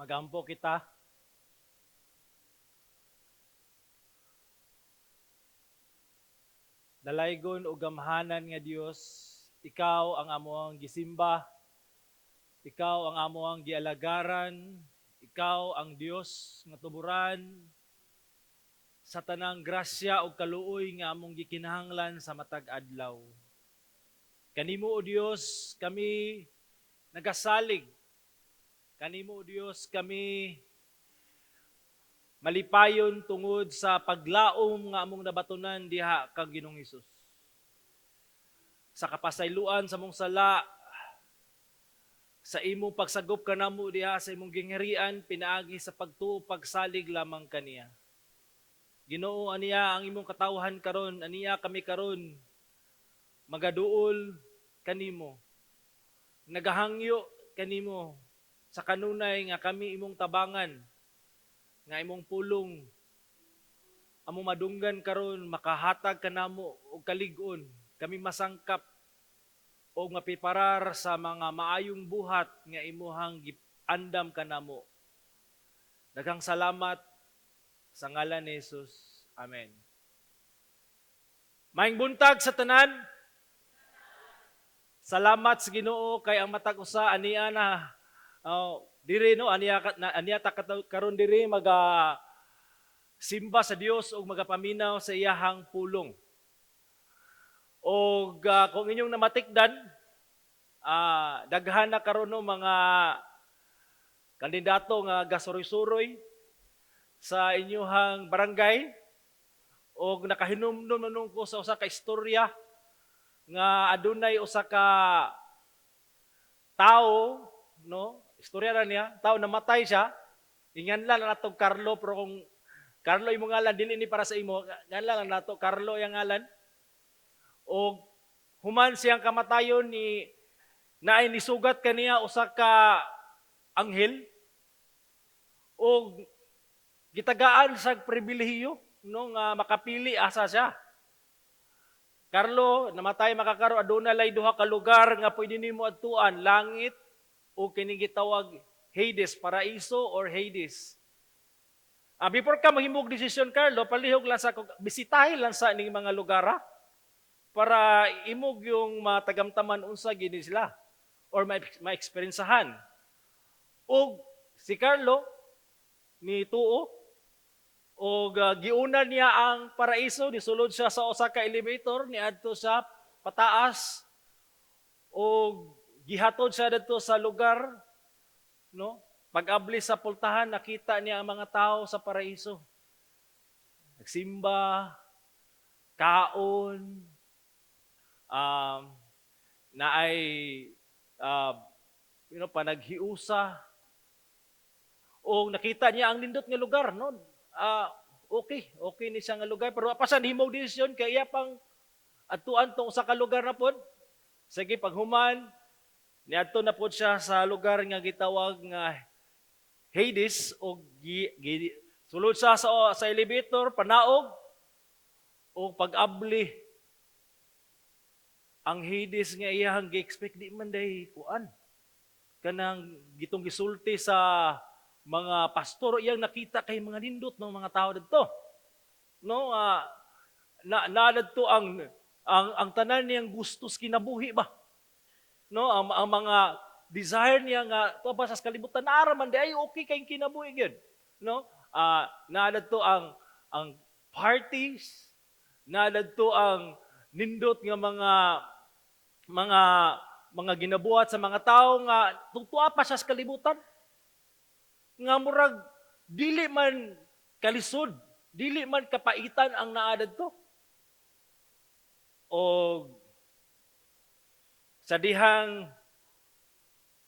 Magampo kita. Dalaygon o gamhanan nga Dios, ikaw ang amoang gisimba, ikaw ang amoang gialagaran, ikaw ang Dios nga tuburan sa tanang grasya ug kaluoy nga among gikinahanglan sa matag adlaw. Kanimo, o Dios, kami nagasalig. Kanimo, o Dios, kami malipayon tungod sa paglaom nga among nabatunan diha kang Ginoong Hesus. Sa kapasayloan sa among sala, sa imong pagsagop kanamo diha sa imong gingharian pinaagi sa pagtuo, pagsalig lamang kaniya. Ginoo, aniya ang imong katawhan karon, aniya kami karon magaduol kanimo. Nagahangyo kanimo sa kanunay nga kami imong tabangan, nga imong pulong among madunggan karon makahatag kanamo og kalig-on, kami masangkap og mapiparar sa mga maayong buhat nga imuhang giandam kanamo. Daghang salamat sa ngalan ni Jesus. Amen. Maayong buntag sa tanan. Salamat sa Ginoo kay ang matag usa ania na oh, diri, no, aniya na, aniya ta karon diri maga simba sa Dios ug magapaminaw sa iyahang pulong. Og kung inyong namatikdan, daghan na karon, no, mga kandidato nga gasuroy-suroy sa inyuhang barangay, og nakahinumdum na ko sa usa ka istorya nga adunay usa ka tawo, no, istorya ra niya, tao namatay siya. Inganlan na nato Carlo, pero kung Carlo imong ngalan, dili ni para sa imo, nganlan lang nato Carlo yang ngalan. Og human siyang kamatayon ni naay nisugat kaniya usa ka anghel og gitagaan sa pribilehiyo, no, nga makapili asa siya. Carlo, namatay makakaro, aduna lay duha ka lugar nga pwede nimo adtuan, langit o kini gitawag Hades, paraiso or Hades. Before ka mahimog desisyon, Carlo, palihog lang sa bisitahin lang sa ning mga lugar ha, para imog yung matagamtaman unsa gini sila or ma-experiencehan. Og si Carlo ni tuo og giuna niya ang paraiso, nisulod siya sa usa ka elevator, niadto siya pataas og gihatod siya didto sa lugar, no. Pag-abli sa pultahan, nakita niya ang mga tao sa paraiso nagsimba, kaon, na ay panaghiusa, o nakita niya ang nindot nga lugar, no. Okay ni siya nga lugar, pero pa siya nihimog desisyon kay iya pang adtuan tong usa ka lugar na pod. Sige, paghuman niadto na pod siya sa lugar nga gitawag nga Hades o sulod siya sa elevator panaog, o pag-abli, ang Hades nga iyang gi-expect di man day kuan kanang gitong gisulti sa mga pastor. Iyang nakita kay mga nindot ng mga tao didto, no, na na didto ang tanan niyang gustos kinabuhi ba, no, ang mga desire niya nga to pa sa kalibutan naara man di ay okay kay kinabuhi gyud, no. Naa didto ang parties, naa didto ang nindot nga mga ginabuhat sa mga tao nga tutua pa siya sa kalibutan nga murag dili man kalisod, dili man kapaitan ang naa didto. O sa dihang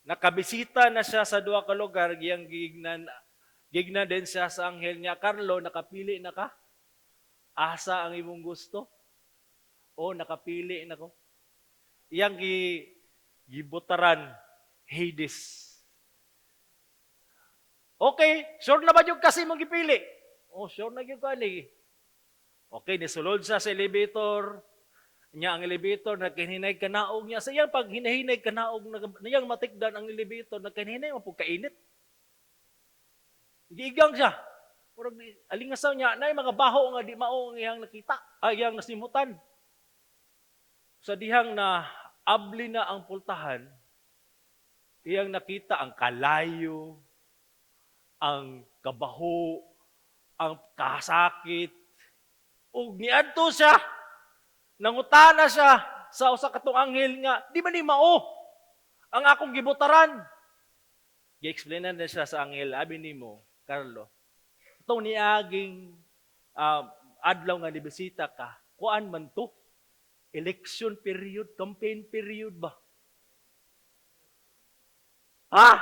nakabisita na siya sa duha ka lugar, giyang gignan gigna din siya sa anghel niya, "Carlo, nakapili na ka? Asa ang imong gusto?" "O, nakapili na ko." Iyang gibutaran Hades. "Okay, sure na ba yung kasi mong gipili?" "Oh, sure na gyud ko ani." Okay, nisulod siya sa elevator. Nya ang elevator nagkahinay kanaog niya. Sa iyang pag hinahinay kanaog, niyang matikdan ang elevator, nagkahinay man pud kainit. Giigang siya. Murag alingasaw niya, naay mga baho nga di mao ang iyang nakita, ay iyang nasimutan. Sa dihang na abli na ang pultahan, iyang nakita ang kalayo, ang kabaho, ang kasakit. Ug niadto siya, nangutana siya sa usa katong anghel nga, "Di ba ni mao ang akong gibutaran?" Gi-explainan na siya sa anghel, "Abi nimo, Carlo, itong niaging adlaw nga nibisita ka, kuan man to, election period, campaign period ba?" Ha?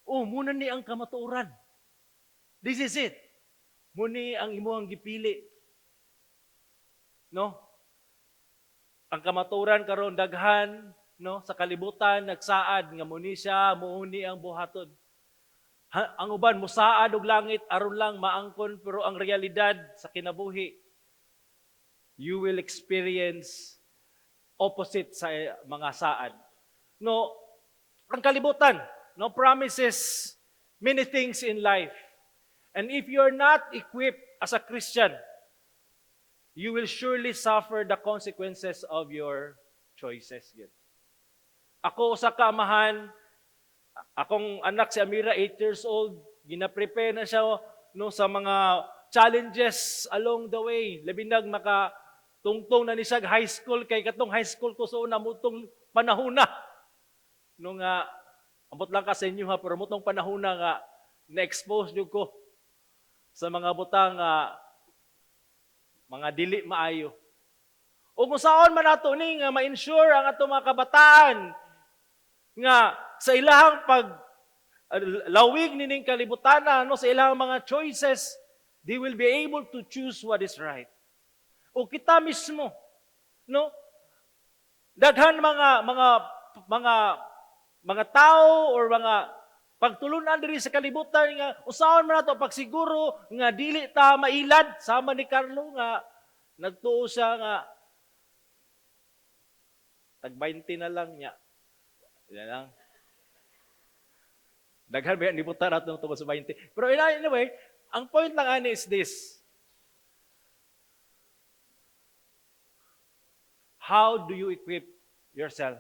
Oh, muna ni ang kamatuoran. This is it. Muni ang imuhang gipili. No? Ang kamatuoran karon, daghan, no, sa kalibutan nagsaad nga muni siya, muuni ang buhaton. Ha, ang uban musaad og langit aron lang maangkon, pero ang realidad sa kinabuhi, you will experience opposite sa mga saad. No, ang kalibutan, no, promises many things in life. And if you're not equipped as a Christian, you will surely suffer the consequences of your choices. Yun. Ako sa kaamahan, akong anak si Amira, 8 years old, gina-prepare na siya, no, sa mga challenges along the way. Labi nag maka tungtong na ni siya high school, kay katong high school ko so una mutong panahon na. No nga ambot lang ka sa inyo ha, pero mutong panahon na nga na-expose jud ko sa mga butang nga mga dili maayo. O kung saon man nato ni nga ma-ensure ang ato mga kabataan nga sa ilahang pag lawig nining kalibutana, no, sa ilahang mga choices, they will be able to choose what is right. O kita mismo, no, daghan mga tao or mga pagtulunan diri sa kalibutan nga usaon man nato pagsiguro nga dili ta mailad sama ni Carlo nga nagtuo siya nga tag 20 na lang niya. Yan lang. Daghan ba yan, nibuta nato tungkol sa 20. Pero anyway, ang point lang ani is this. How do you equip yourself?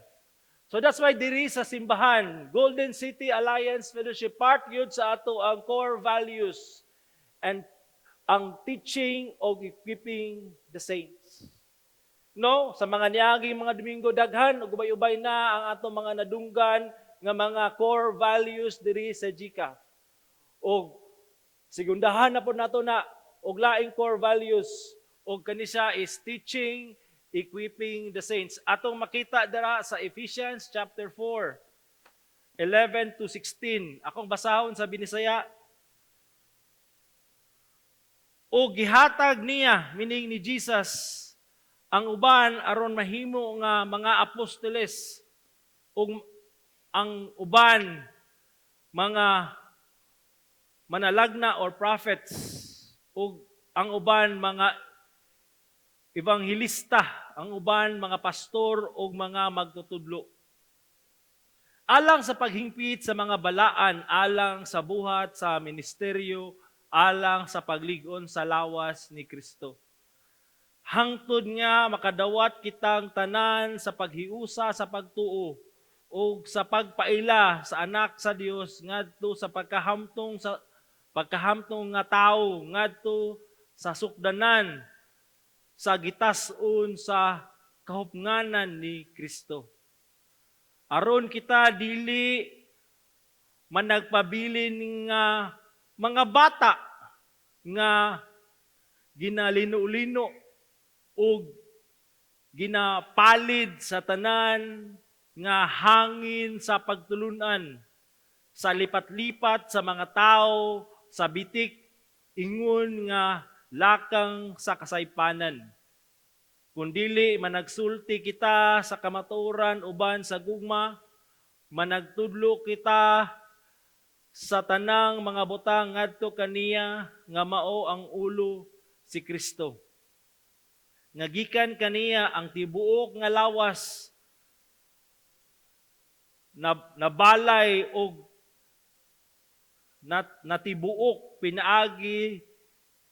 So that's why diri sa simbahan, Golden City Alliance Fellowship, part yun sa ato ang core values and ang teaching o equipping the saints. No, sa mga niaging mga Domingo, daghan ug ubay-ubay na ang ato mga nadunggan nga mga core values diri sa GCAF. Og segundahan na po nato na og laing core values, og kanisa is teaching, equipping the saints. Atong makita dara sa Ephesians chapter 4, 11 to 16. Akong basahon sa Binisaya. O gihatag niya, meaning ni Jesus, ang uban aron mahimo nga mga apostoles, ug ang uban mga manalagna or prophets, ug ang uban mga ebanghelista, ang uban mga pastor ug mga magtutudlo. Alang sa paghingpit sa mga balaan, alang sa buhat sa ministeryo, alang sa paglig-on sa lawas ni Kristo. Hangtod nga makadawat kitang tanan sa paghiusa sa pagtuo ug sa pagpaila sa anak sa Dios, ngadto sa pagkahamtong nga tawo, ngadto sa sukdanan sa gitas-on sa kahupnganan ni Kristo. Aron kita dili managpabilin nga mga bata nga ginalino-lino ug ginapalid sa tanan nga hangin sa pagtulunan, sa lipat-lipat sa mga tao sa bitik ingon nga lakang sa kasaypanan. Kundili managsulti kita sa kamatuoran uban sa gugma, managtudlo kita sa tanang mga butang ngadto kaniya nga mao ang ulo, si Kristo. Nga gikan kaniya ang tibuok nga lawas na nabalay og natibuok pinaagi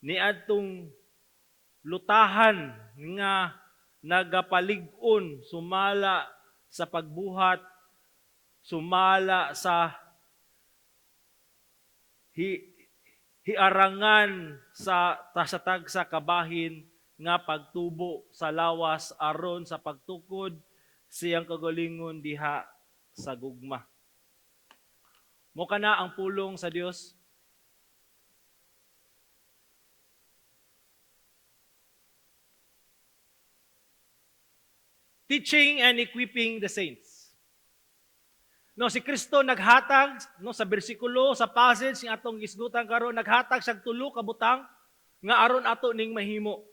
ni adtong lutahan nga nagapalig-on sumala sa pagbuhat, sumala sa hiarangan sa tagsa kabahin nga pagtubo sa lawas aron sa pagtukod siyang kagalingon diha sa gugma. Mo kana ang pulong sa Dios. Teaching and equipping the saints. No, si Kristo naghatag, no, sa bersikulo, sa passage nga atong gisgutan karon, naghatag siya tulo ka butang nga aron ato ning mahimo.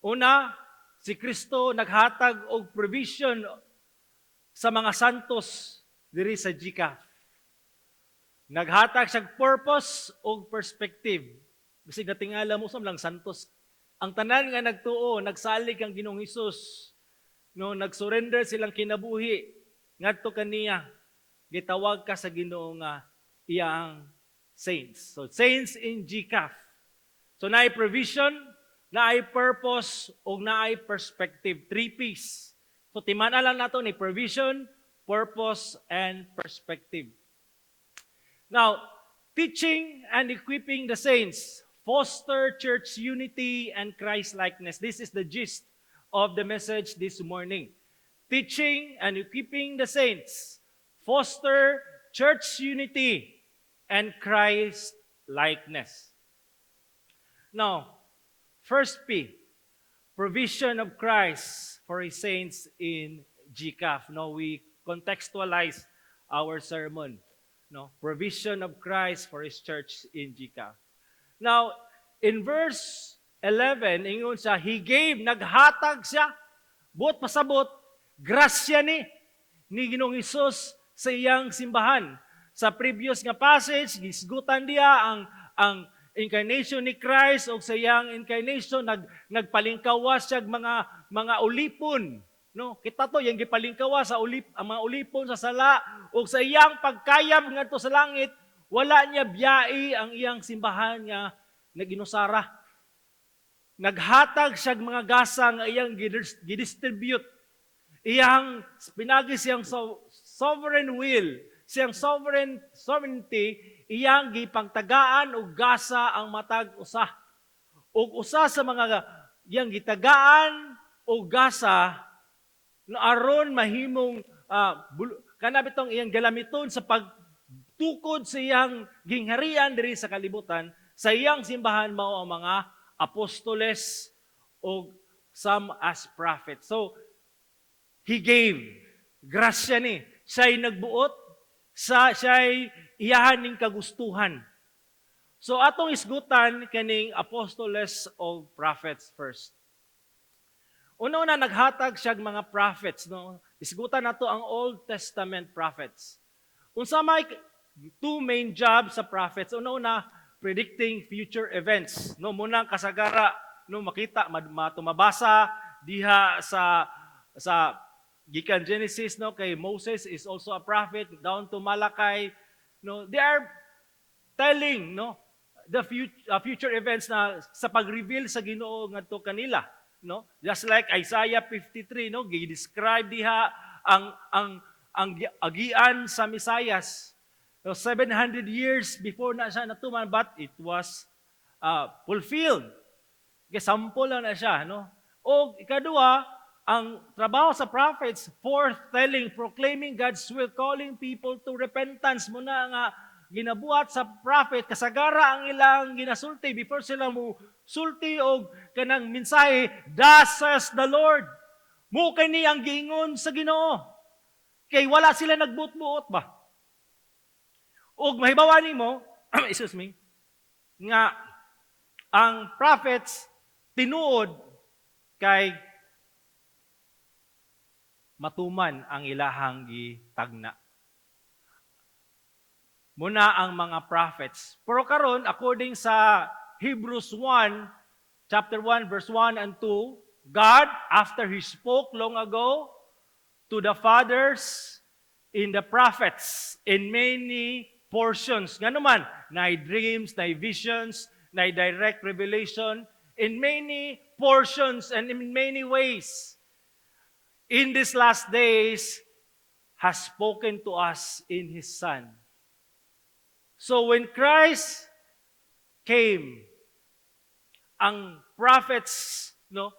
Una, si Kristo naghatag og provision sa mga santos diri sa GCAF. Naghatag siya purpose og perspective. Bisig natingala mo sa lang santos. Ang tanan nga nagtuo, nagsalig ang Ginoong Hesus, no, nagsurrender silang kinabuhi ngadto kaniya, gitawag ka sa Ginoo nga iyang saints. So saints in GCAF. So naay provision, naay purpose ug naay perspective, three P's. So timan lang nato ni provision, purpose and perspective. Now, teaching and equipping the saints foster church unity and Christ-likeness. This is the gist of the message this morning. Teaching and equipping the saints foster church unity and Christ-likeness. Now, first P, provision of Christ for His saints in GCAF. No, we contextualize our sermon. No, provision of Christ for His church in GCAF. Now, in verse 11, ingon siya, He gave, naghatag siya, buot pasabot, grasya ni Ginoong Hesus sa iyang simbahan. Sa previous nga passage, gisgutan diya ang incarnation ni Christ, o sa iyang incarnation nagpalingkawas siya mga ulipon. No, kita to yang gipalingkawas sa ang mga ulipon sa sala, ug sa iyang pagkayab ngadto sa langit, wala niya biyai ang iyang simbahan nga naginusara. Naghatag siya mga gasa nga iyang gidistribute. Iyang pinagi siyang sovereign will, siyang sovereignty, iyang gipangtagaan og gasa ang matag usa. Og usa sa mga iyang gitagaan og gasa na aron mahimong kana bitong iyang galamiton sa pagtukod sa iyang gingharian diri sa kalibutan, sa iyang simbahan, mao ang mga apostoles o some as prophets. So, He gave. Grasya ni. Siya'y nagbuot, siya'y iyahan ning kagustuhan. So, atong isgutan kaning apostoles o prophets first. Una-una, naghatag siya mga prophets. No? Isgutan nato ang Old Testament prophets. Unsa may two main jobs sa prophets? Una-una, predicting future events. No, munang kasagara, no, makita matumabasa diha sa gikan Genesis, no, kay Moses is also a prophet, down to Malachi, no, they are telling, no, the future events na sa pag-reveal sa Ginoo ngadto kanila, no? Just like Isaiah 53, no, gi-describe diha ang agian sa Mesayas. So 700 years before na siya natuman, but it was fulfilled. Kay sample lang na siya, no? O ikaduha, ang trabaho sa prophets, foretelling, proclaiming God's will, calling people to repentance. Muna nga ginabuhat sa prophet, kasagara ang ilang ginasulti before sila mo sulti og kanang mensahe, "Thus says the Lord." Mo kini ang giingon sa Ginoo. Kay wala sila nagbuot-buot ba? Og mahibawan nimo, excuse me, nga ang prophets tinuod kay matuman ang ilahang gitagna. Muna ang mga prophets. Pero karon, according sa Hebrews 1, chapter 1, verse 1 and 2, God, after He spoke long ago to the fathers in the prophets in many portions. Nga naman, naay dreams, naay visions, naay direct revelation in many portions and in many ways. In these last days, has spoken to us in His Son. So when Christ came, ang prophets, no,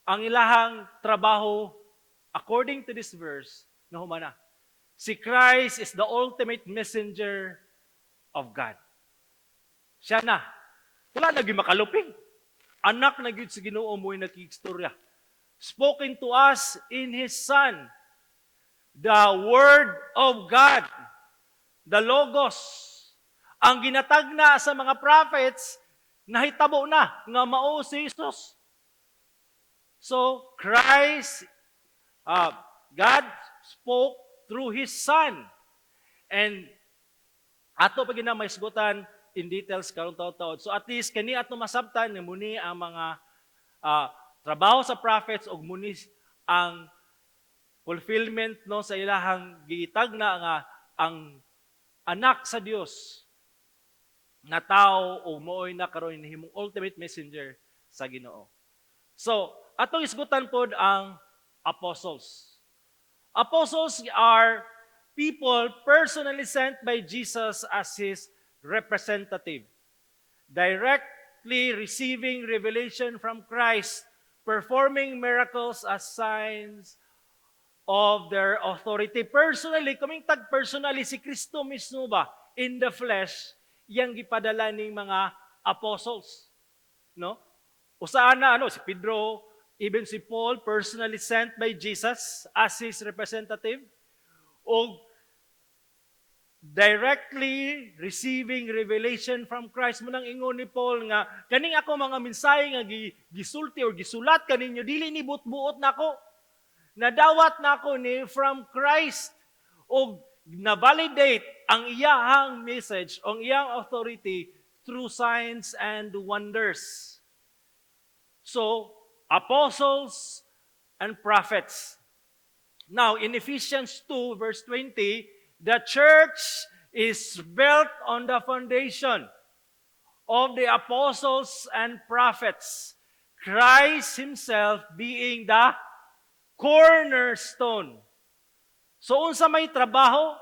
ang ilahang trabaho, according to this verse, nahuman na. Si Christ is the ultimate messenger of God. Siya na. Wala na gyud makalupig. Anak na gyud sa Ginoo mo'y nakigstorya. Spoken to us in His Son. The Word of God. The Logos. Ang ginatagna sa mga prophets, nahitabo na nga mao si Jesus. So, Christ, God spoke through His Son. And ato pa gyud na mahisgutan in details karong taud. So at least kani ato masabtan nga muni ang mga trabaho sa prophets ug muni ang fulfillment, no, sa ilahang gitagna nga ang anak sa Dios na tao o mooy na karon nahimong ultimate messenger sa Ginoo. So, atong isgutan pod ang apostles. Apostles are people personally sent by Jesus as his representative, directly receiving revelation from Christ, performing miracles as signs of their authority. Personally, kaming tag personally, si Kristo mismo ba, in the flesh, iyang gipadala ning mga apostles. No? Usaan na, ano, si Pedro, even si Paul, personally sent by Jesus as his representative, o directly receiving revelation from Christ. Mao nang ingon ni Paul nga kaning ako mga mensahe nga gisulti or gisulat kaninyo, dili ni buot-buot nako. Nadawat nako ni from Christ og na-validate ang iyahang message, ang iyang authority through signs and wonders. So, apostles and prophets. Now, in Ephesians 2, verse 20, the church is built on the foundation of the apostles and prophets, Christ Himself being the cornerstone. So, unsa may trabaho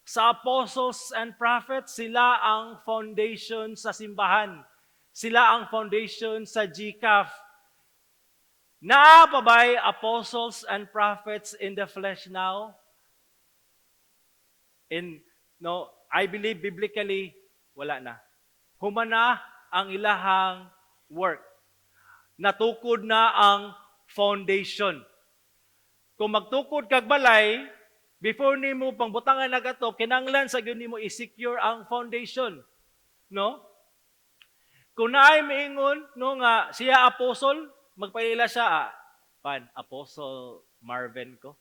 sa apostles and prophets? Sila ang foundation sa simbahan. Sila ang foundation sa GCAF. Naa pa ba'y apostles and prophets in the flesh now? In no, I believe biblically wala na. Human na ang ilahang work. Natukod na ang foundation. Kung magtukod kag balay, before nimo pangbutangan na ato, kinanglan sa gyud nimo i-secure ang foundation. No? Kung naay miingon, no, nga siya apostle, magpaila siya, pan Apostle Marvin ko.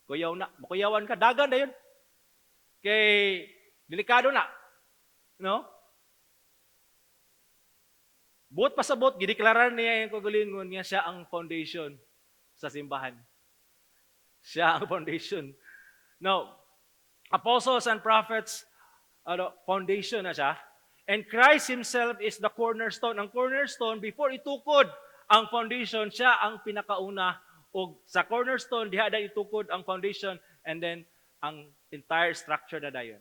Kuyaw na, makuyawan ka, dagan dayon. Kay delikado na. No? Buot pasabot, gideklarar niya yung kagalingon nga siya ang foundation sa simbahan. Siya ang foundation. No, apostles and prophets, ano, foundation na siya. And Christ Himself is the cornerstone. Ang cornerstone, before itukod ang foundation, siya ang pinakauna. O sa cornerstone, diha na itukod ang foundation and then ang entire structure na dayon.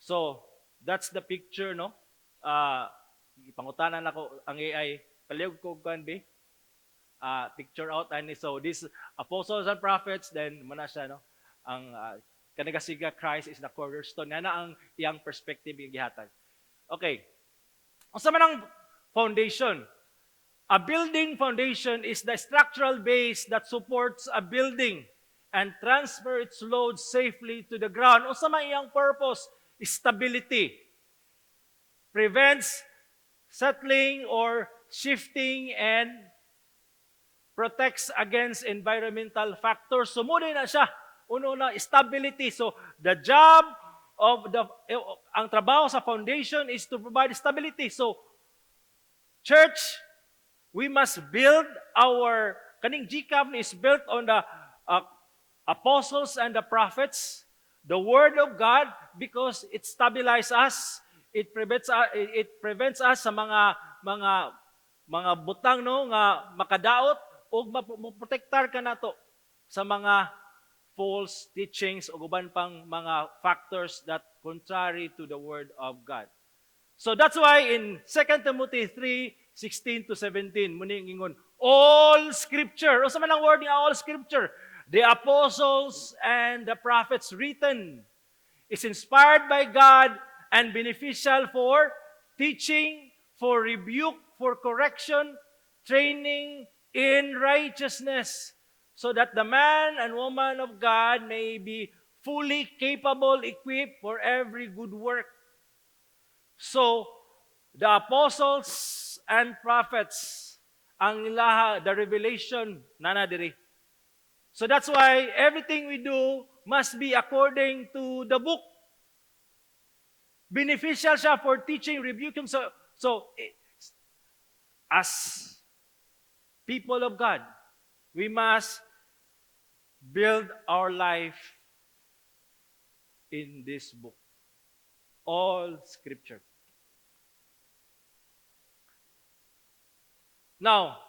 So, that's the picture, no? Ipangutanan ako ang AI. Palihog ko kan be. Picture out ani. So this apostles and prophets, then mao na siya, no, ang kanagasiga Christ is the cornerstone. Nga na ang iyang perspective yung gihatag. Okay. Unsa man ang foundation? A building foundation is the structural base that supports a building and transfer its load safely to the ground. Unsa man iyang purpose? Stability. Prevents settling or shifting and protects against environmental factors. So mao na siya. Uno na, stability. So the job of the ang trabaho sa foundation is to provide stability. So church, we must build our kaning GCAF is built on the apostles and the prophets. The Word of God, because it stabilizes us, it prevents us sa mga butang, no, nga makadaot ug maprotektar ka nato sa mga false teachings o uban pang mga factors that contrary to the Word of God. So that's why in 2 Timothy 3:16 to 17, muni ingon, all Scripture. Unsa man ang word nga all Scripture? The apostles and the prophets written is inspired by God and beneficial for teaching, for rebuke, for correction, training in righteousness, so that the man and woman of God may be fully capable, equipped for every good work. So, the apostles and prophets, ang ilaha, the revelation, nana diri. So that's why everything we do must be according to the book. Beneficial siya for teaching, rebuking. So, as people of God, we must build our life in this book. All Scripture. Now,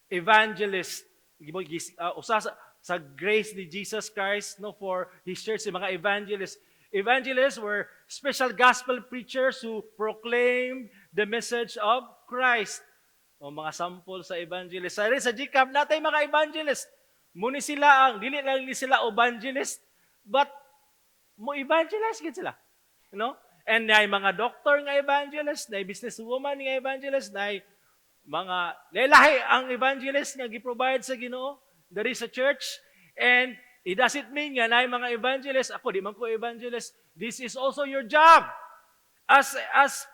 evangelist, usa sa grace ni Jesus Christ, no, for His church, yung mga evangelists. Evangelists were special gospel preachers who proclaimed the message of Christ. O mga sample sa evangelist. Sa GCAP natin mga evangelist. Muni sila ang, dili lang ni sila evangelist, but mo evangelize gid sila. No? And naay mga doctor nga evangelist, naay businesswoman nga evangelist, naay mga lahi ang evangelist nga gi-provide sa Ginoo diri sa church. And it doesn't mean nga naay mga evangelist, ako di man ko evangelist. This is also your job as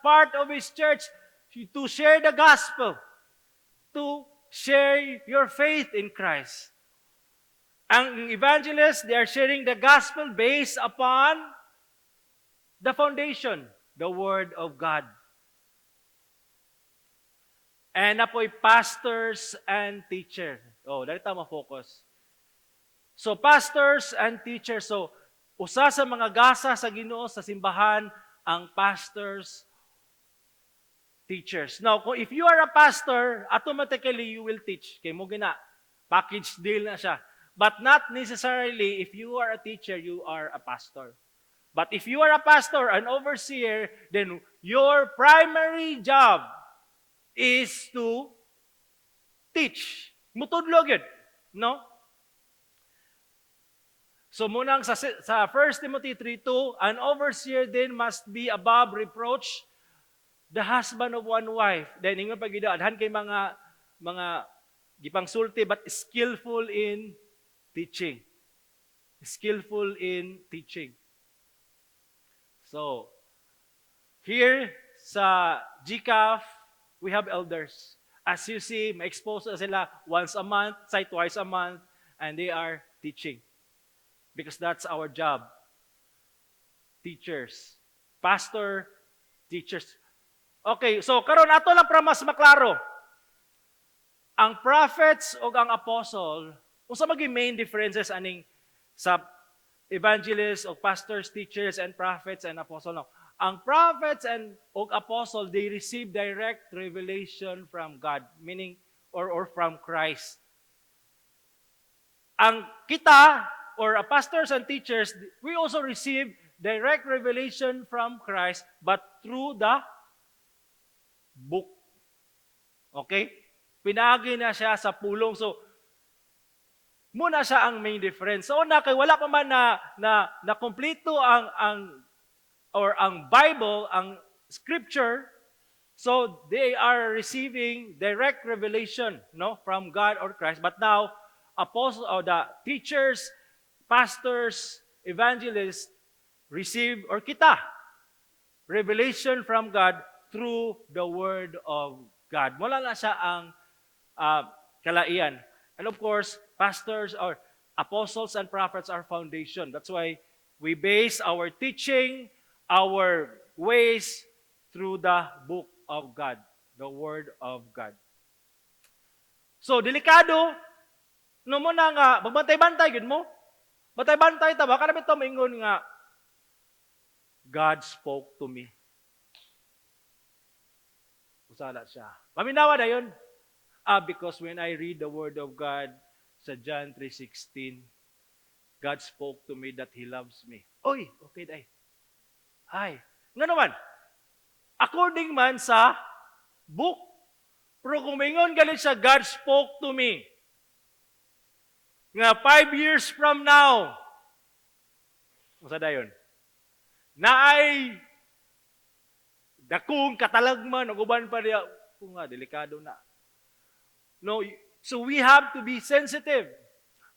part of His church to share the gospel, to share your faith in Christ. Ang evangelists, they are sharing the gospel based upon the foundation, the Word of God. And apoy pastors and teacher. Oh, dali ta ma-focus. So pastors and teachers. So usa sa mga gasa sa Ginoo sa simbahan ang pastors, teachers. Now, kung if you are a pastor, automatically you will teach. Kay mo gina package deal na siya. But not necessarily if you are a teacher, you are a pastor. But if you are a pastor, an overseer, then your primary job is to teach. Mutudlo gyud, no? So munang sa 1 Timothy 3:2, an overseer then must be above reproach, the husband of one wife. Then ingon pa gyud, adhan kay mga gipangsulti, but skillful in teaching. Skillful in teaching. So, here sa GCAF, we have elders. As you see, ma-expose na sila once a month, say twice a month, and they are teaching. Because that's our job. Teachers. Pastor, teachers. Okay, so karon ato lang para mas maklaro. Ang prophets o ang apostle, unsa magi main differences aning sa evangelists o pastors, teachers, and prophets and apostle? No. Ang prophets and og apostle, they receive direct revelation from God, meaning or from Christ. Ang kita or a pastors and teachers, we also receive direct revelation from Christ, but through the book. Okay? Pinaagi na siya sa pulong. So, muna siya ang main difference. So, una, kay wala pa man na kompleto ang or ang Bible, ang Scripture, so they are receiving direct revelation, no, from God or Christ. But now, apostles or the teachers, pastors, evangelists receive or kita revelation from God through the Word of God. Wala na siya ang kalaian. And of course, pastors or apostles and prophets are foundation. That's why we base our teaching, our ways through the book of God, the Word of God. So, delikado, no mo na nga, magbantay-bantay, gud mo. Batay bantay ta ba kada bitaw maingon nga "God spoke to me." Usala siya. Paminawa dayon. Ah, because when I read the Word of God sa John 3:16, God spoke to me that He loves me. Oy, okay day. Ay, nga naman, according man sa book. Pero kung maingon galit siya, "God spoke to me nga 5 years from now," unsa dayon? Naay dakong katalagman ug uban pa diya, kung nga delikado na. No, so we have to be sensitive.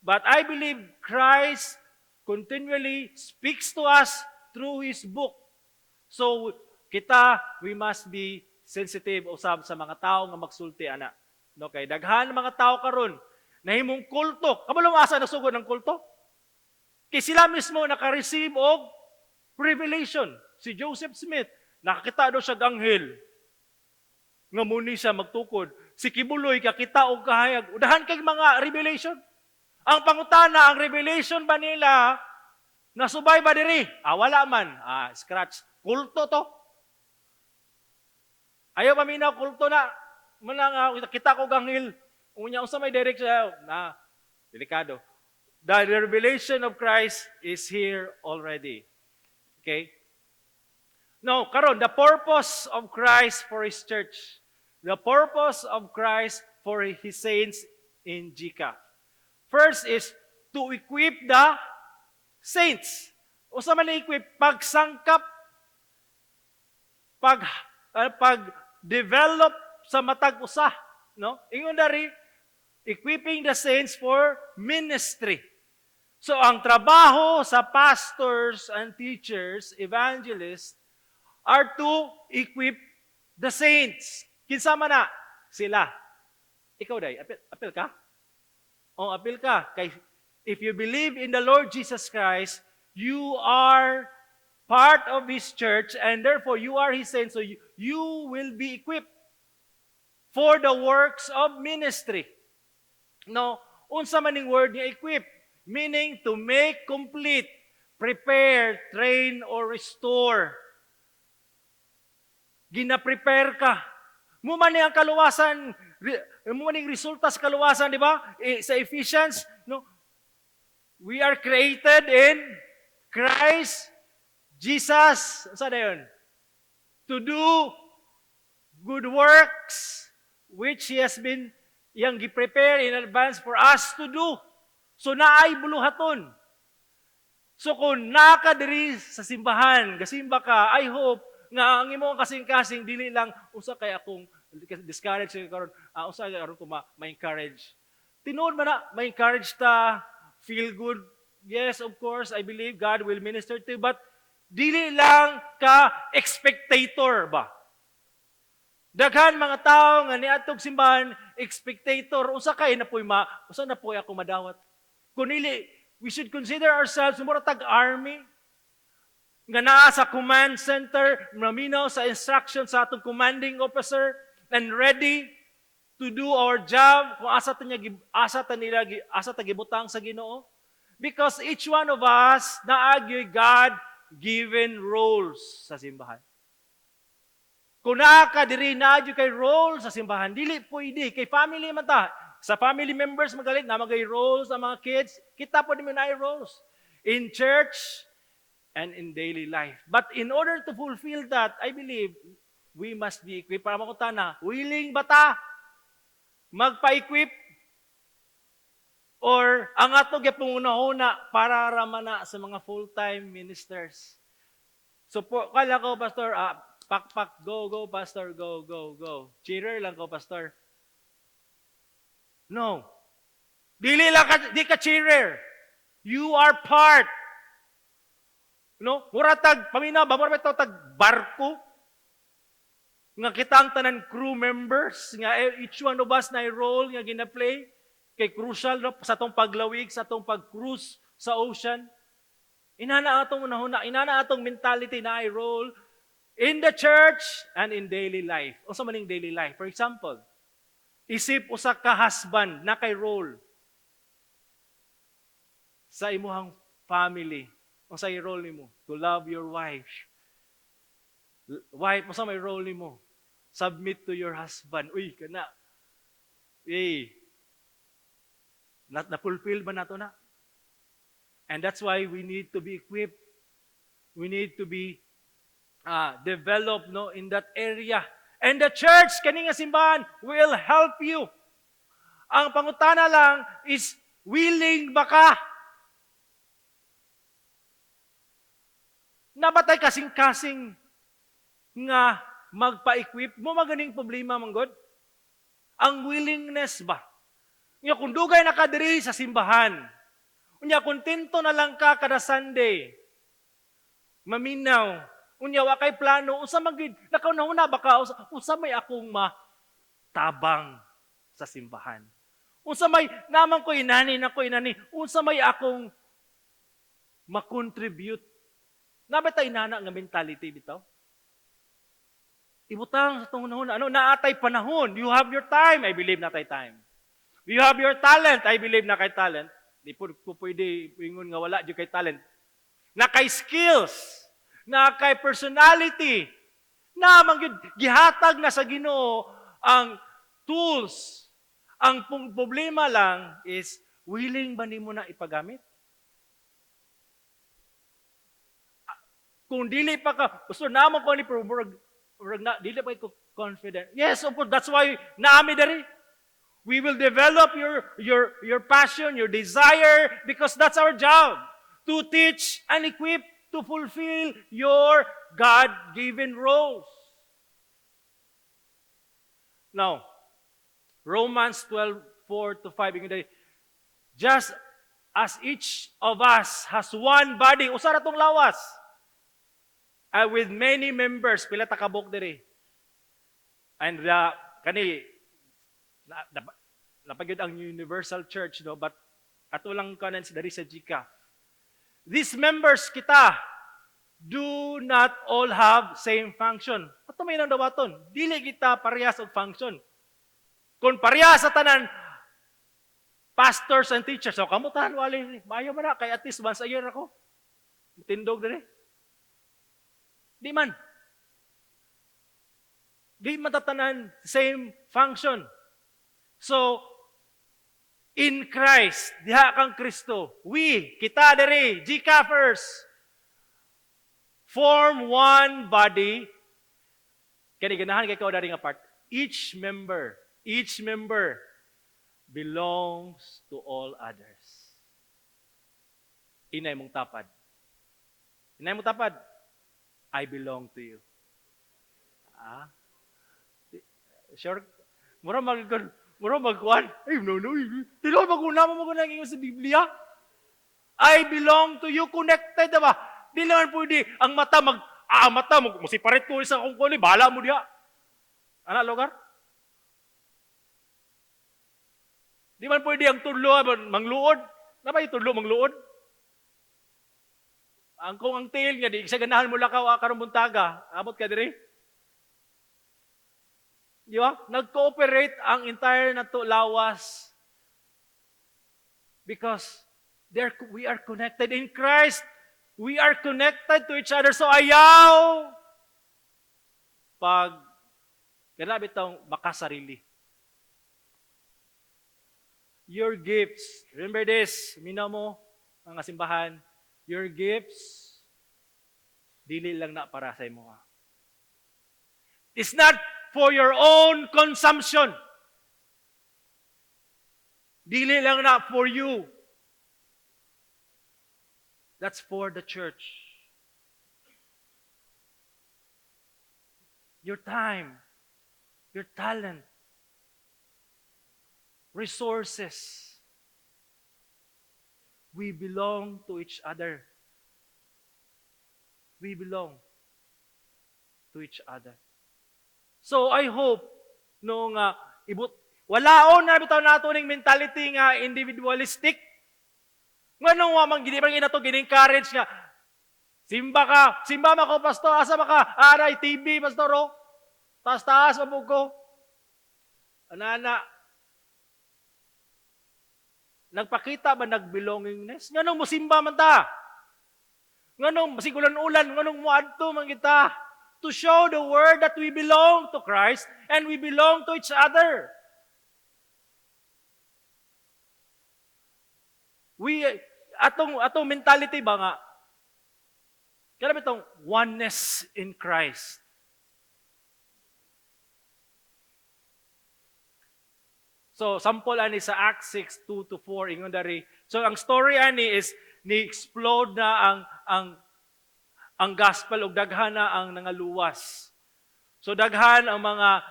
But I believe Christ continually speaks to us through His book. So kita, we must be sensitive usab sa mga tao nga magsulti ana. No, kay daghan mga tao karon nahimong kulto. Kabalo mo asa nasugod ang kulto? Kay sila mismo naka-receive og revelation. Si Joseph Smith, nakakita daw siya og anghel nga muni siya magtukod. Si Quiboloy kakita og kahayag. Daghan kay mga revelation. Ang pangutana, ang revelation ba nila nasubay ba diri? Ah, wala man. Ah, scratch. Kulto to. Ayaw paminaw, kulto na. Muna nga, kita ko anghel. Unya, unsa may direct siya? Na, delikado. The revelation of Christ is here already. Okay? Now, karon, the purpose of Christ for His church. The purpose of Christ for His saints in GCAF. First is to equip the saints. Usa man equip? Pagsangkap, pag develop sa matag usa, no? Ingon dari, equipping the saints for ministry. So ang trabaho sa pastors and teachers, evangelists, are to equip the saints. Kinsa man na? Sila. Ikaw day, apil, apil ka? O, apil ka. Kay if you believe in the Lord Jesus Christ, you are part of His church and therefore you are His saints. So you will be equipped for the works of ministry. No, unsa man ning word nga equip? Meaning to make complete, prepare, train, or restore. Gina-prepare ka. Mo man ni ang kaluwasan, mo man ning resulta sa kaluwasan, di ba? Eh, sa Ephesians, no? We are created in Christ Jesus. Saan na yun? To do good works which He has been yang gi-prepare in advance for us to do. So naay buluhaton. So kung naa ka diri sa simbahan, gasimba ka, I hope nga ang imong kasing-kasing dili lang usa kay akong discourage karon, usa kay aron ko ma-encourage. Tinuod man na ma-encourage ta, feel good. Yes, of course, I believe God will minister to you, but dili lang ka spectator ba? Daghan mga tao nga niadtog simbahan, spectator, unsa kay na po'y ma, unsa na po'y ako madawat? Kun dili, we should consider ourselves mura tag army nga naa sa command center, maminaw sa instruction sa atong commanding officer and ready to do our job kung asa ta nila asa ta gibutang sa Ginoo. Because each one of us naa gyoy God given roles sa simbahan. Kung naa ka diri, naa gyud kay role sa simbahan, dili pwede kay family man ta. Sa family members magalit na magay roles ang mga kids, kita po din naay roles in church and in daily life. But in order to fulfill that, I believe we must be equipped. Para makutana, willing ba ta magpa-equip? Or ang ato gyapong una para raman na sa mga full-time ministers? So po, kala ko, Pastor, pak pak, go, go, Pastor, go, go, go. Cheerer lang ko, Pastor. No. Dili lang ka, di ka cheerer. You are part. No? Mura tag, paminaw ba, mura ba tag barko? Nga kita ang tanan crew members, nga each one of us na role nga gina-play, kay crucial, no, sa atong paglawig, sa atong pag-cruise sa ocean. Inana atong unahuna, inana atong mentality na ay role in the church and in daily life. Unsa man ning daily life? For example, isip usa ka husband na kay role sa imuhang Family. Unsay role nimo? To love your wife. Wife, unsa may role nimo? Submit to your husband. Uy, kana. Eh. Na fulfill ba nato na? And that's why we need to be equipped. We need to be developed, no, in that area. And the church, kani nga simbahan, will help you. Ang pangutana lang is, willing ba ka? Naa ba tay kasing-kasing nga magpa-equip mo maganing problema man god? Ang willingness ba? Nga kung dugay na ka diri sa simbahan, unya kontento na lang ka kada Sunday, maminaw, unya wa kay plano, unsa man gid, nakauna ba ka, unsa may akong matabang sa simbahan? Unsa may naman ko inani na ko inani, unsa may akong ma-contribute? Naa ba tay inana nga mentality bitaw? Ibutang sa atong hunahuna. Ano, naa tay panahon. You have your time. I believe naa tay time. You have your talent. I believe naa kay talent. Di po ko pwede ingon nga wala jud kay talent. Naa kay skills. Naa kay personality. Na man gyud gihatag na sa Ginoo ang tools. Ang problema lang is, willing ba nimo na ipagamit? Kung dili pa ka, gusto naman ko ni pero murag na, dili pa ko confident. Yes, of course, that's why naa mi diri. We will develop your passion, your desire, because that's our job, to teach and equip to fulfill your God-given roles. Now, Romans 12, 4 to 5, ingon diri, just as each of us has one body, usa ra tong lawas, with many members, pila ta kabuk diri? And kani, naa pa gyud ang Universal Church, no? But ato lang kanan diri sa GCAF. These members kita do not all have same function. Ato may nang dawaton. Dili kita parehas og function. Kung parehas sa tanan, pastors and teachers, so kamo tanan wali, maayo man na, kay at least once a year ako tindog diri. Di man. Di man tanan same function. So, in Christ, diha kang Kristo, we, kita diri, GCAFers, form one body. Kani ganahan kay ko dari nga part. Each member belongs to all others. Inay mong tapad. Inay mong tapad. I belong to you. Ah? Sure? Mura magkuan. Ay, no. Tinuod maguna mo maguna ingon sa Biblia. I belong to you. Connected, diba? Di naman pwede ang mata ang mata mo, musiparit ko isa kung kuni, bahala mo diha. Ana, lugar? Di man pwede ang tudlo, mangluod. Naa ba yung tudlo, mangluod? Ang kung ang tail nga, di sa ganahan mo lakaw karong buntaga, abot ka diri. Di ba? Nag-cooperate ang entire nato lawas because there we are connected in Christ. We are connected to each other. So ayaw pag kana bitong makasarili. Your gifts, remember this, minaw mo ang simbahan, your gifts dili lang na para sa imo. It's not for your own consumption. Dili lang na for you. That's for the church. Your time, your talent, resources. We belong to each other. We belong to each other. So I hope no nga ibut walaon na bitaw nato ning mentality nga individualistic. Nganong wa man gini man nato gin-encourage nga simba ka, simba man ko, pastor, asa ba ka? Aray TV, pastor, oh. Taas-taas man ko. Anana. Nagpakita ba nag-belongingness? Nganong musimba man ta? Nganong basig ulan-ulan, nganong moadto man kita? To show the world that we belong to Christ and we belong to each other. We atong mentality ba nga kana bitong oneness in Christ. So sample ani sa Acts 6, 2 to 4, ingon dari. So ang story ani is ni explode na ang gospel ug daghan na ang nangaluwas. So daghan ang mga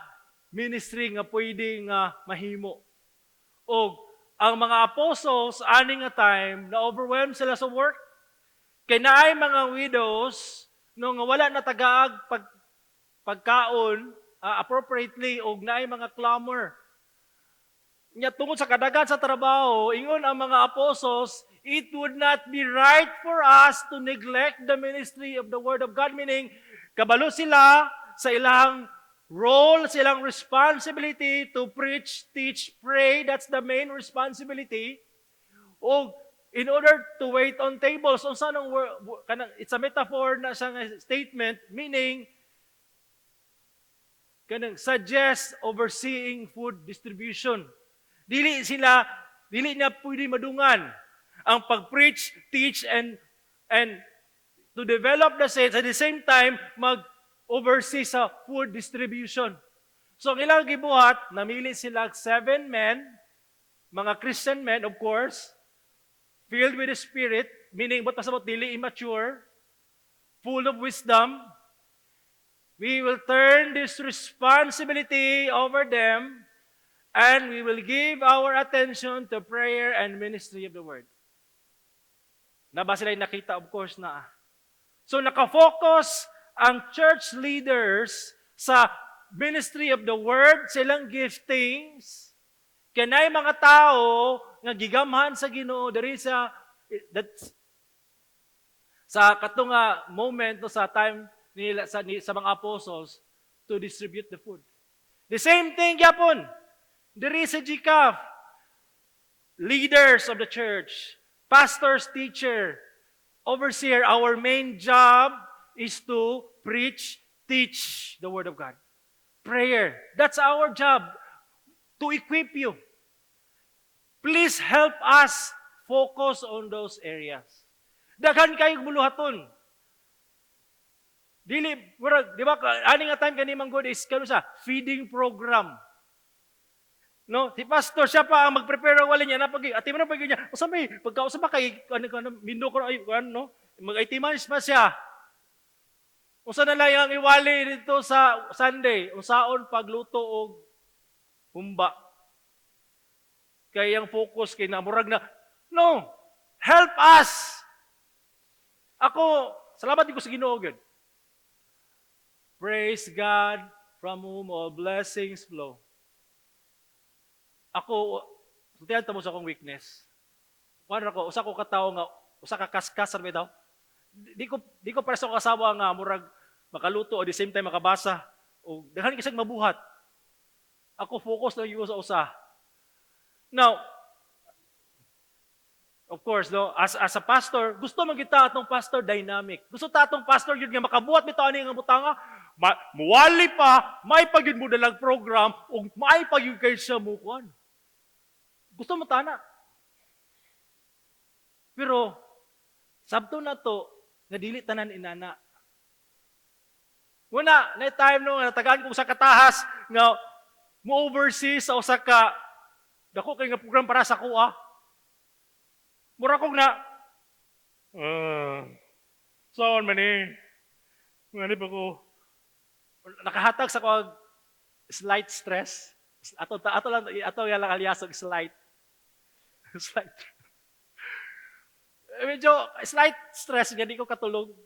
ministry nga pwede nga mahimo. Og ang mga apostles ani nga time na overwhelmed sila sa work. Kay naay mga widows no nga wala na tagaag pagkaon appropriately og naay mga clamor. Nya tungod sa kadaghan sa trabaho, ingon ang mga apostles, it would not be right for us to neglect the ministry of the Word of God. Meaning, kabalo sila sa ilang role, silang responsibility to preach, teach, pray. That's the main responsibility. O in order to wait on tables, unsa nang kanang, it's a metaphor na siya nga statement, meaning kanang suggest overseeing food distribution. Dili na pwede madungan ang pag-preach, teach, and to develop the saints, at the same time, mag-oversee sa food distribution. So, ang ilang gibuhat, namili sila seven men, mga Christian men, of course, filled with the Spirit, meaning, what pasabot, dili immature, full of wisdom. We will turn this responsibility over them and we will give our attention to prayer and ministry of the Word. Na ba sila nakita? Of course na. So nakafocus ang church leaders sa ministry of the Word, silang giftings. Kanay mga tao nga gigamhan sa Ginoo diri sa that's sa katong nga moment, no, sa time nila sa mga apostles to distribute the food. The same thing gyapon diri sa GCAF. Leaders of the church, pastors, teacher, overseer, our main job is to preach, teach the Word of God. Prayer. That's our job, to equip you. Please help us focus on those areas. Daghan kayo buluhaton. Dili, murag, di ba, ani nga time kani man good is kano sa feeding program. No, si pastor, siya pa ang mag-prepare og wali niya na pag ati mo na pag niya. Usa may pagkausa ba kay ano ano mindo ko ay ano mag-itemize pa siya. Usa na lang ang iwali dito sa Sunday, unsaon pagluto og humba. Kay ang focus kay namurag na no. Help us. Ako, salamat ko sa Ginoo gyud. Praise God from whom all blessings flow. Ako, sultihan ta mo sa akong weakness. Kuan ako, usa ko ka tawo nga usa ka kaskas sa bitaw. Di ko para sa asawa nga murag makaluto o the same time makabasa o daghan kisag mabuhat. Ako, focus lang gyud sa usa. Now, of course, no, as a pastor, gusto man kita atong pastor dynamic. Gusto ta atong pastor yun nga makabuhat bitaw ani nga butanga, muwali pa, may pagyud mo dalag program ug may pagyud kay siya mo kuan. Gusto mo tana. Pero sabto na to nga dili tanan inana. Una, na time no nga natagaan ko sa katahas nga mo oversee sa usa ka dako kay nga program para sa kuha. Mura kog na saan man eh. Ngani pa ko nakahatag sa ko slight stress. Ato lang ato lang aliasog slight. Slight. Eh, medyo slight stress nga di ko katulog.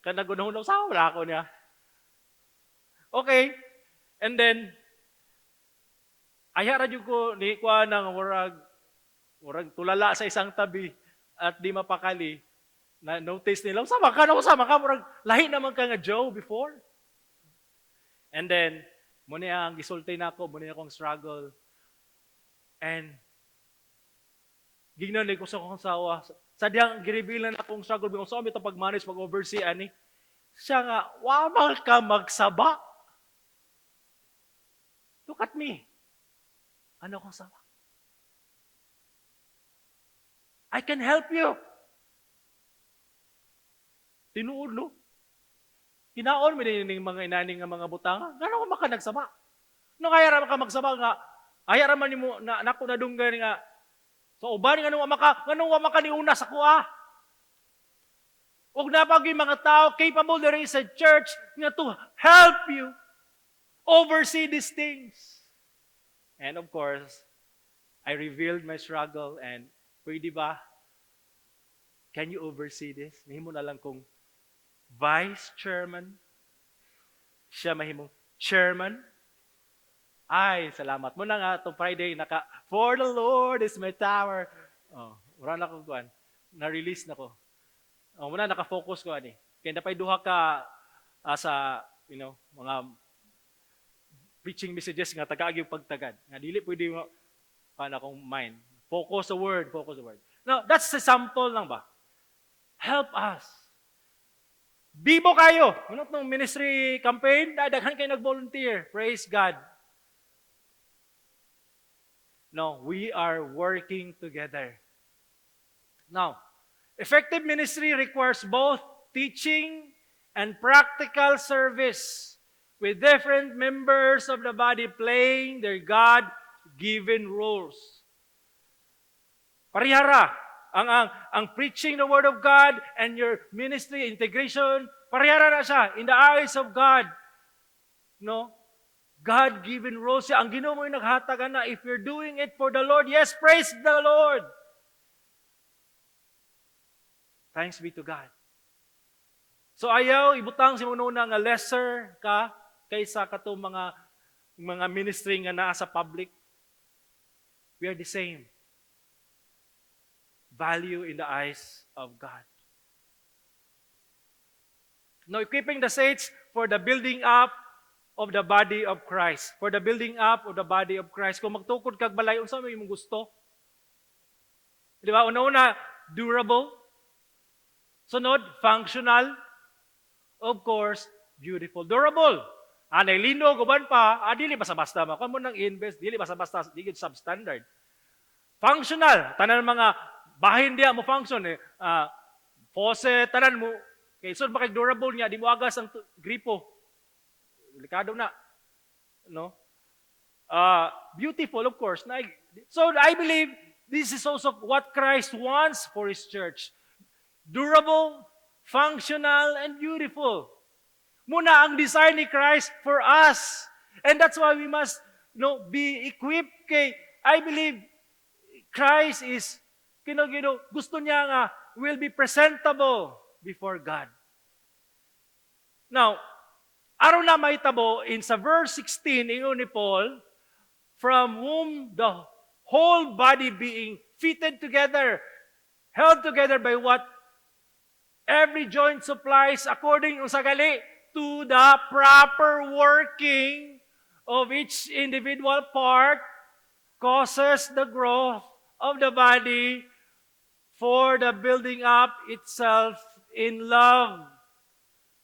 Kanang gunahon sa wala ako niya. Okay. And then ayha ra jud ko ni kuha ng murag tulala sa isang tabi at di mapakali na notice nila, "Sama ka na, sama ka, murag lahi naman ka nga Joe before." And then mo niya ang gisulti nako, mo niya akong struggle. And gignan ko sa akong asawa. Sa diyang gireveal na akong struggle kung sa ito pag-manage, pag-oversee ani. Siya nga, "Wa man ka magsaba." Look at me. Ano kong saba? I can help you. Tinuod, no? Kinaon mi ning mga inaning nga mga butanga. Ngano ko maka nagsaba? No kaya ra ka magsaba nga aya ra man nimo na nako nadunggan nga sa uban ngano wa maka niuna sa kuha. Ug napag mga tao capable diri sa church nga to help you oversee these things. And of course, I revealed my struggle and pwede ba? Can you oversee this? Mahimo na lang kung vice chairman. Siya mahimong chairman. Ay, salamat. Muna nga, itong Friday, naka, "For the Lord is my tower." Oh, wala na ko kuan. Na-release na ko. Oh, muna naka-focus ko ani. Kaya napay duha ka sa mga preaching messages nga tagaag yung pagtagad. Nga dili pwede mo pa na akong mind. Focus the word, focus the word. Now, that's a sample lang ba? Help us. Bibo kayo. Ano tong ministry campaign? Daghan kayo nag-volunteer. Praise God. No, we are working together. Now, effective ministry requires both teaching and practical service, with different members of the body playing their God-given roles. Parihara ang preaching the word of God and your ministry integration, parihara na siya in the eyes of God. No? God-given roles siya. Ang Ginoo mo yung naghatag na if you're doing it for the Lord, yes, praise the Lord. Thanks be to God. So ayaw ibutang si una nga lesser ka kaysa katong mga ministry nga naa sa public. We are the same value in the eyes of God. Now, equipping the saints for the building up of the body of Christ. For the building up of the body of Christ. Kung magtukod kag balay, unsa may imong gusto? Di ba? Una-una, durable. Sunod, functional. Of course, beautiful. Durable. Anay linog, uban pa, dili basta-basta mo. Kung mo nang invest, dili basta-basta, di gyud substandard. Functional. Tanan mga bahin diya mo function eh. Faucet, tanan mo. Kay sud ba kay durable niya, di mo agas ang gripo. Delikado na. No? Beautiful, of course. Na, so I believe this is also what Christ wants for His church. Durable, functional, and beautiful. Muna ang design ni Christ for us. And that's why we must be equipped kay I believe Christ is kino gusto niya nga will be presentable before God. Now, aron na mahitabo in sa verse 16 ingon ni Paul, "From whom the whole body, being fitted together, held together by what every joint supplies, according," unsa gali, "to the proper working of each individual part, causes the growth of the body for the building up itself in love."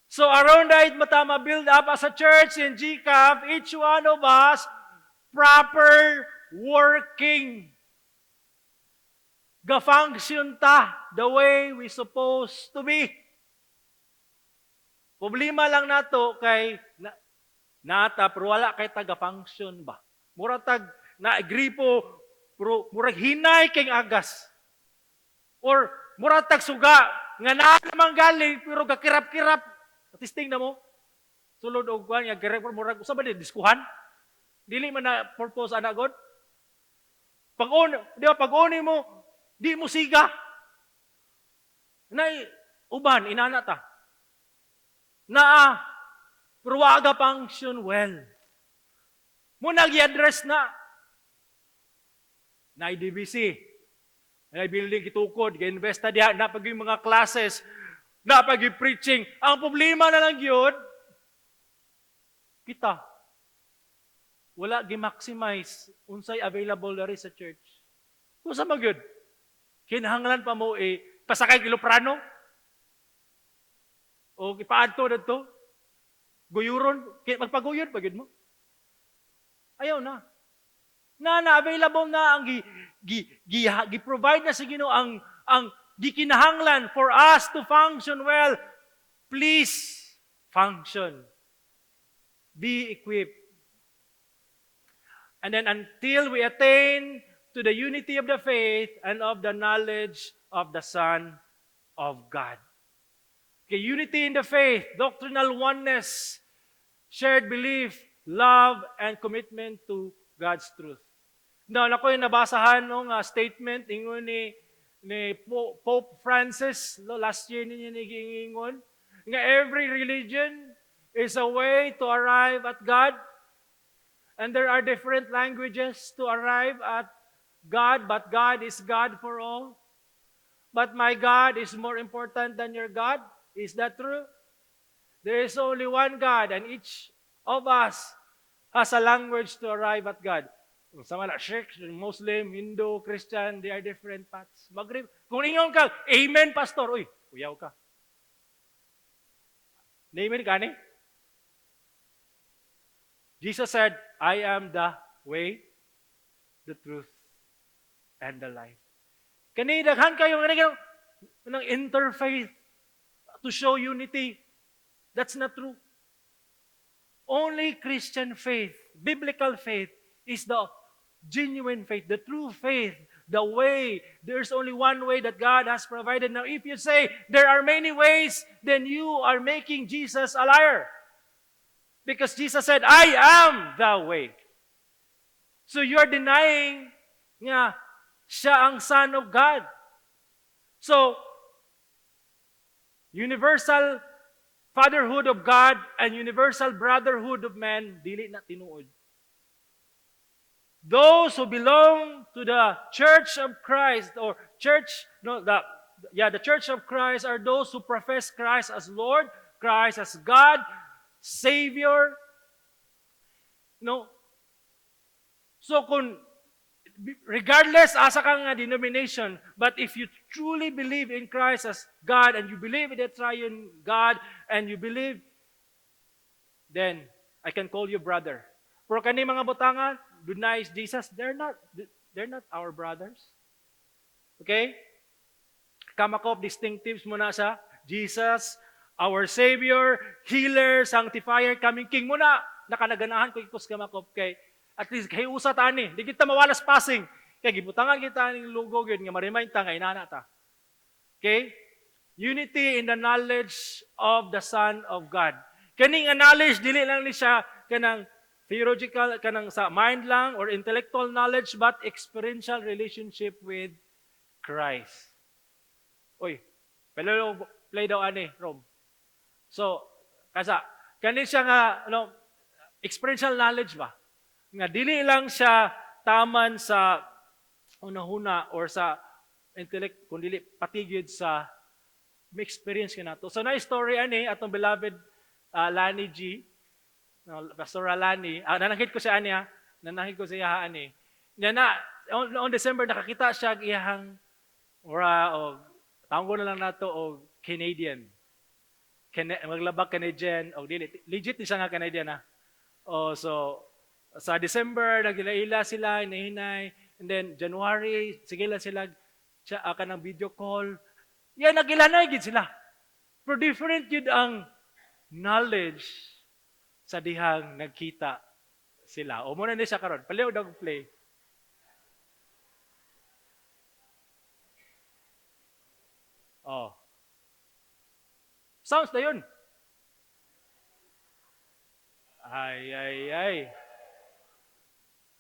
So aron dahil matama build up as a church in GCAF, each one of us proper working. Ga-function ta the way we supposed to be. Problema lang nato kay na, nata pero wala kay taga-function ba. Mura tag na gripo pero murag hinay kay agas. Or mura tag suga nga naa naman galing pero gakirap-kirap. Testing na mo. Sulod og kuan nga kirap, murag usa ba di diskuhan? Dili man na purpose ana god. Pag on, di ba, pag uni mo, di mo siga. Nay uban inana ta. Naa pero waga function well. Mo nag-address na. Na IDBC. Na building gitukod, gi-invest na diha, na pag yung mga classes, na pag yung preaching. Ang problema na lang yun, kita, wala gi-maximize unsay available diri sa church. Kung sa magyud, kinahanglan pa mo eh, Pasakay eroplano? O ipaadto didto? Guyuron, magpaguyod pa gyud mo. Ayaw na. Na na available na ang gi, gi, gi, gi provide na sa Ginoo ang gikinahanglan for us to function well. Please function. Be equipped. And then until we attain to the unity of the faith and of the knowledge of the Son of God. Okay, unity in the faith, doctrinal oneness, shared belief, love, and commitment to God's truth. Now, nako yung nabasahan no, nga statement ingon ni Pope Francis no, last year ninyo ni giingon nga every religion is a way to arrive at God, and there are different languages to arrive at God, but God is God for all. But my God is more important than your God. Is that true? There is only one God, and each of us has a language to arrive at God. Sama na, Sikh, Muslim, Hindu, Christian, they are different paths. Magri kung ingon ka, "Amen, Pastor," uy, kuyaw ka. Amen ka ni? Jesus said, "I am the way, the truth, and the life." Kani daghan kayo nga ng interfaith to show unity. That's not true. Only Christian faith, biblical faith, is the genuine faith, the true faith, the way. There's only one way that God has provided. Now, if you say there are many ways, then you are making Jesus a liar. Because Jesus said, "I am the way." So you're denying nga siya ang Son of God. So, universal fatherhood of God and universal brotherhood of man, dili na tinuod. Those who belong to the Church of Christ or church, no, the yeah, the Church of Christ are those who profess Christ as Lord, Christ as God, Savior. No. So kung regardless asa ka nga denomination, but if you truly believe in Christ as God and you believe in the triune God and you believe, then I can call you brother. Pero kani mga butanga, denies Jesus, they're not our brothers. Okay? Kamakop distinctives mo na sa Jesus, our Savior, healer, sanctifier, coming King mo na. Nakanaganahan ko ikos kamakop kay at least kay usa ta ani, di kita mawalas passing. Kay gibutangan kita ning logo gyud nga ma-remind ta nga inana ta. Okay? Unity in the knowledge of the Son of God. Kani nga knowledge, dili lang ni siya kanang theological, kanang sa mind lang or intellectual knowledge, but experiential relationship with Christ. Uy, pero play daw ani, Rom. So, kasa kani siya nga ano, experiential knowledge ba? Nga dili lang siya taman sa hunahuna or sa intellect, kun dili pati gyud sa may experience ka nato. So na story ani atong beloved Lani G, no, Pastor Lani, nanakit ko siya ani ha, nanakit ko siya ani. Nya na on December nakakita siya og iyahang ora og tawgon na lang nato og Canadian. Maglabag Canadian og dili legit ni siya nga Canadian ha. Oh, so sa December nagila sila hinahinay, and then January sige lang sila siya kanang video call. Yan nagilanay gid sila. Pero different yun ang knowledge sa dihang nagkita sila. O muna ni siya karon. Paliw daw play. Oh. Sounds na yun. Ay, ay, ay.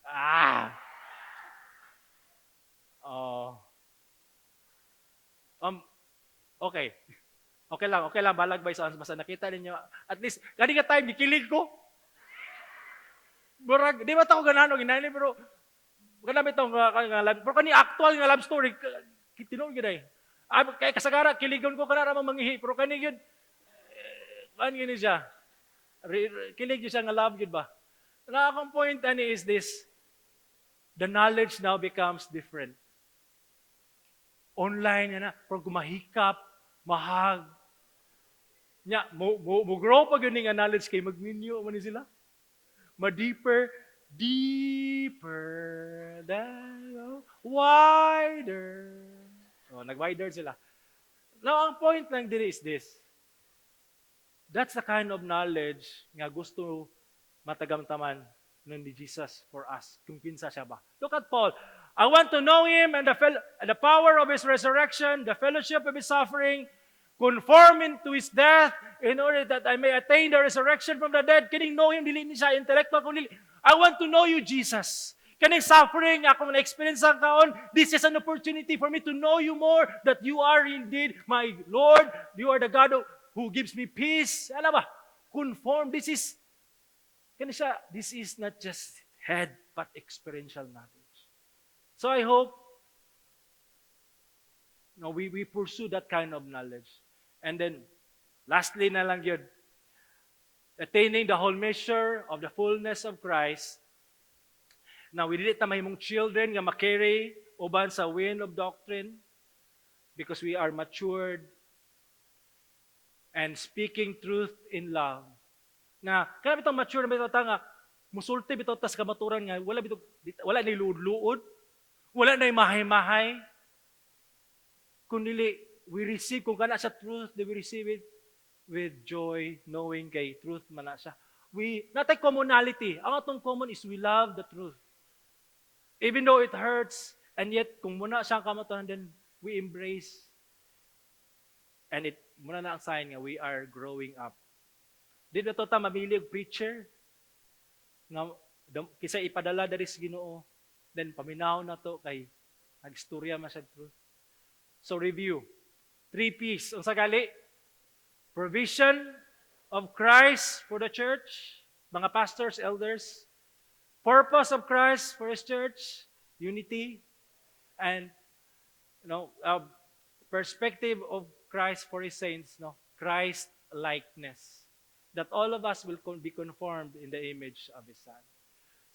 Ah. Oh. Okay. Okay lang, okay lang. Balag ba sounds? Basta nakita ninyo. At least, kani ka time, gikilig ko. Murag, di ba ta ko ganahan og inani, pero kana bitong nga love, pero kani actual nga love story, tinuod gyud ay. Ah, kay kasagara kiligon ko kana ra mangihi, pero kani gyud eh, kan gini siya. Kilig gyud siya nga love gyud ba. Na akong point ani is this: the knowledge now becomes different. Online na, pero gumahikap, mahag. Nya, mo grow pa gyud nga knowledge kay magminyo man ni sila. Ma-deeper, deeper than, oh, wider. Oh, nag-wider sila. Now, ang point lang diri is this. That's the kind of knowledge nga gusto matagamtaman nun ni Jesus for us, kung kinsa siya ba. Look at Paul. "I want to know Him and the power of His resurrection, the fellowship of His suffering, conforming to His death, in order that I may attain the resurrection from the dead." Kining know Him, dili ni siya intellectual, kundi I want to know you, Jesus. Kaning suffering, akong na-experience ang kaon, this is an opportunity for me to know you more, that you are indeed my Lord, you are the God who gives me peace. Alam ba? Conform. This is, kani siya, this is not just head, but experiential knowledge. So I hope no, we pursue that kind of knowledge. And then, lastly na lang yun, attaining the whole measure of the fullness of Christ. Now, we dili ta mahimong children nga ma-carry uban sa wind of doctrine because we are matured and speaking truth in love. Nga, kaya bitong mature na bitaw ta nga, musulti bitaw tas kamaturan nga, wala bitaw, wala na luod-luod, wala na mahay-mahay. Kung dili, we receive, kung kana sa truth, then we receive it with joy, knowing kay truth man na siya. We, natay commonality. Ang atong common is we love the truth. Even though it hurts, and yet, kung muna siyang kamaturan, then we embrace. And it, muna na ang sign nga we are growing up. Di na to ta mamili og preacher nga kisa ipadala diri sa Ginoo, then paminaw na to kay nagstorya man siya truth. So review. Three P's. Unsa gali? Provision of Christ for the church, mga pastors, elders. Purpose of Christ for His church, unity, and perspective of Christ for His saints, no, Christ likeness. That all of us will be conformed in the image of His Son.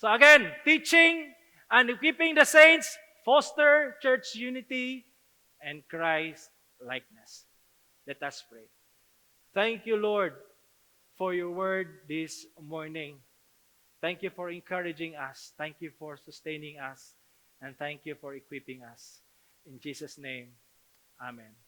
So again, teaching and equipping the saints foster church unity and Christ likeness. Let us pray. Thank you, Lord, for your word this morning. Thank you for encouraging us. Thank you for sustaining us. And thank you for equipping us. In Jesus' name, Amen.